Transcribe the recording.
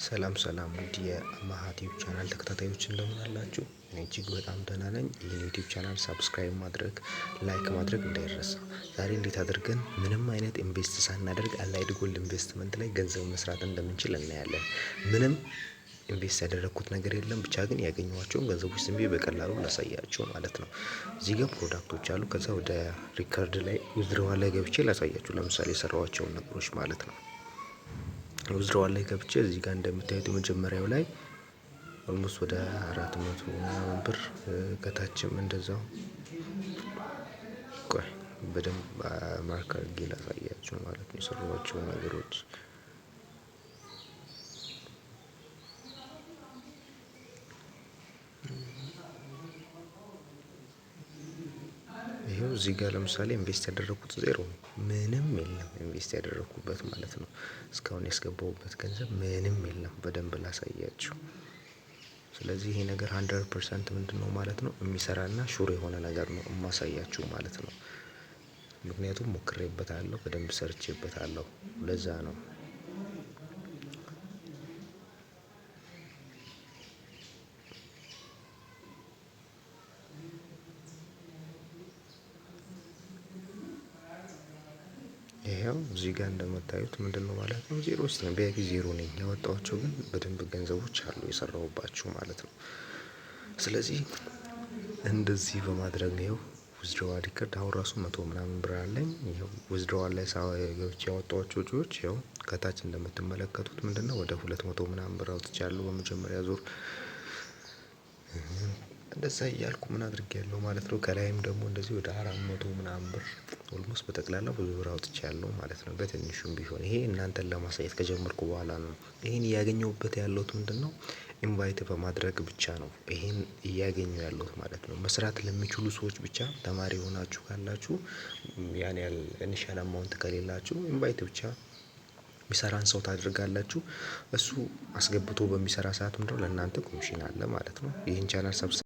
ሰላም ሰላም ውድ የአማሃ ቲዩብ ቻናል ተከታታዮች እንደምን አላችሁ? እኔ እጅግ በጣም ደህና ነኝ። ይህን ዩቲዩብ channel subscribe ማድረግ፣ like ማድረግ እንዳይረሳ። ዛሬ እንዴት አድርገን ምንም አይነት invest ሳናደርግ Allied Gold Investment ላይ ገንዘብ መስራት እንደምንችል እናያለን። ምንም invest ያደረግኩት ነገር የለም። ብቻ ግን ያገኘኋቸውን ገንዘቦች ዝም ብዬ በቀላሉ ላሳያችሁ ማለት ነው። እዚህ ጋር product ኦች አሉ። ከዛ ወደ record ላይ withdrawal ላይ ገብቼ ላሳያችሁ። ለምሳሌ የሰራኋቸውን ነገሮች ማለት ነው። Withdrawal ላይ ገብቼ እዚህ ጋር እንደምታዩት የመጀመሪያው ላይ almost ወደ 400 ምናምን ብር፣ ከታችም እንደዛው። ቆይ በደንብ mark አድርጌ ላሳያችሁ ማለት ነው የሰራኋቸውን ነገሮች። ይሄው እዚህ ጋር ለምሳሌ invest ያደረኩት ዜሮ ነው። ምንም የለም invest ያደረኩበት ማለት ነው። እስካሁን ያስገባሁበት ገንዘብ ምንም የለም። በደንብ ላሳያችሁ። ስለዚህ ይሄ ነገር 100% ምንድነው ማለት ነው የሚሰራና sure የሆነ ነገር ነው የማሳያችሁ ማለት ነው። ምክንያቱም ሞክሬበታለሁ፣ በደንብ ሰርቼበታለሁ። ለዛ ነው። ይሄው እዚህ ጋር እንደምታዩት ምንድነው ማለት ነው ዜሮ ውስጥ ነው፣ ቢያንስ ዜሮ ነኝ። ያወጣኋቸው ግን በደንብ ገንዘቦች አሉ የሰራሁባቸው ማለት ነው። ስለዚህ እንደዚህ በማድረግ ነው። ይኸው withdrawal record አሁን ራሱ 100 ምናምን ብር አለኝ። ይኸው withdrawal ላይ ገብቼ ያወጣኋቸው ወጪዎች ይኸው ከታች እንደምትመለከቱት ምንድነው ወደ 200 ምናምን ብር አውጥቻለሁ በመጀመሪያ ዙር። እንደዛ እያልኩ ምን አድርጌያለሁ ማለት ነው። ከላይም ደግሞ እንደዚህ ወደ 400 ምናምን ብር almost በጠቅላላ ብዙ ብር አውጥቻለሁ ማለት ነው። በትንሹም ቢሆን ይሄ እናንተን ለማሳየት ከጀመርኩ በኋላ ነው። ይሄን እያገኘሁበት ያለሁት ምንድነው invite በማድረግ ብቻ ነው። ይሄን እያገኘሁ ያለሁት ማለት ነው። መስራት ለሚችሉ ሰዎች ብቻ፣ ተማሪ ሆናችሁ ካላችሁ፣ ያን ያህል initial amount ከሌላችሁ invite ብቻ የሚሰራን ሰው ታደርጋላችሁ። እሱ አስገብቶ በሚሰራ ሰዓት ምንድነው ለእናንተ ኮሚሽን አለ ማለት ነው። ይህን channel subscribe